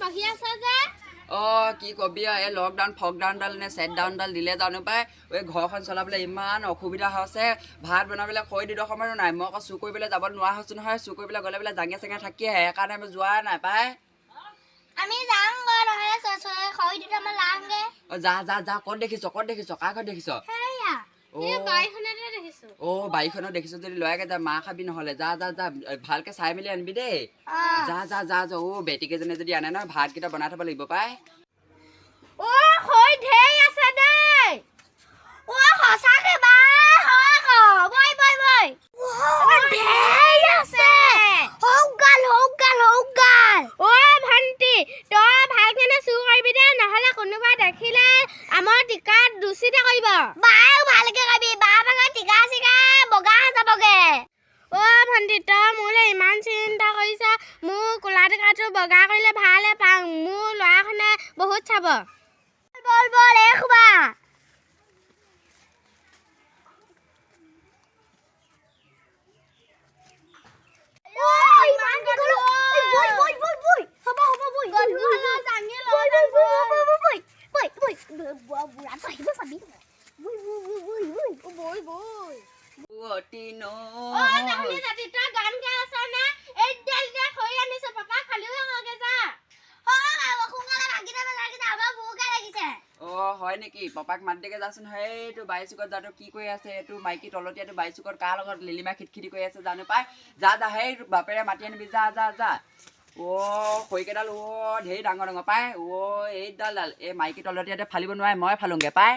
বহি আছ যে? অ, কি কবি আৰু, এই লকডাউন ফকডাউনডাল নে ছেটডাউনডাল দিলে জানো পাই। এই ঘৰখন চলাবলৈ ইমান অসুবিধা হৈছে। ভাত বনাবলৈ খৰি দুডোখৰমানো নাই। মই আকৌ চুৰ কৰিবলৈ যাব নোৱাৰা হৈছোঁ নহয়। চুৰ কৰিবলৈ গ'লে বোলে জাঙিয়া চাঙিয়া থাকি আহে, সেইকাৰণে মই যোৱা নাই পাই। আমি যাম গৈ নহ'লে খৰি দুটামান লামগে। অ, যা যা যা। ক'ত দেখিছ? ক'ত দেখিছ? কাৰ ঘৰত দেখিছ? সেয়া। অ। এই বাৰীখনতে দেখিছো। অ, বাৰীখনত দেখিছ যদি লয়াকে যা, মাৰ খাবি নহ'লে। যা যা যা, ভালকে চাই মেলি আনিবি দেই। যা যা যা যা। অ, বেটী কেইজনে যদি আনে নহয়, ভাতকেইটা বনাই থ'ব লাগিব পাই। অ, খৰি ঢেৰ আছে দেই। অ, সঁচাকে বাই, হয় আকৌ। বৈ বৈ বৈ, ঢেৰ আছে। হওক গাল, হওক গাল, হওক গাল। অ ভণ্টি, তই ভালকেনে চুৰ কৰিবি দে, নহ'লে কোনোবাই দেখিলে আমাৰ টিকাত দূষিত কৰিব। বাই, ভালকে কৰিবি, বা ভাগৰ টিকা চিকা বগা হৈ যাবগে। অ ভণ্টি, তই মোলৈ ইমান চিন্তা কৰিছ। মোৰ ক'লা টিকাটো বগা কৰিলে ভালহে পাওঁ। মোৰ ল'ৰাখনে বহুত চাব। বল বল, এই খোবা। ইমান দীঘল। বৈ বৈ বৈ বৈ, হ'ব হ'ব, বৈ বৈ বৈ বৈ বৈ বৈ। বুঢ়াটো আহিব, চাবি। বৈ বৈ বৈ বৈ বৈ বৈ। পুৱতি অ নৈ। জাহনী জাতি, তই গান গাই আছ নে? এইডাল যে খৰি আনিছো, পাপা খালিও হওঁগে যা। সোনকালে ভাগিটা বেলাকেইটা, আমাৰ ভোকে লাগিছে। অ, হয় নেকি? পাপাক মাত দেগে যাচোন। সেইটো বাৰী চুকত যাতো কি কৰি আছে এইটো মাইকী তলতীয়াটো? বাৰী চুকত কাৰ লগত লিলিমা খিটখিটি কৰি আছে জানো পাই। যা যা, সেই বাপেৰে মাতি আনিবি, যা যা যা। অ, খৰিকেইডাল অ ঢেৰ ডাঙৰ ডাঙৰ পাই। অ, এইডাল ডাল এই মাইকী তলতীয়াতে ফালিব নোৱাৰে, মই ফালোংগে পাই।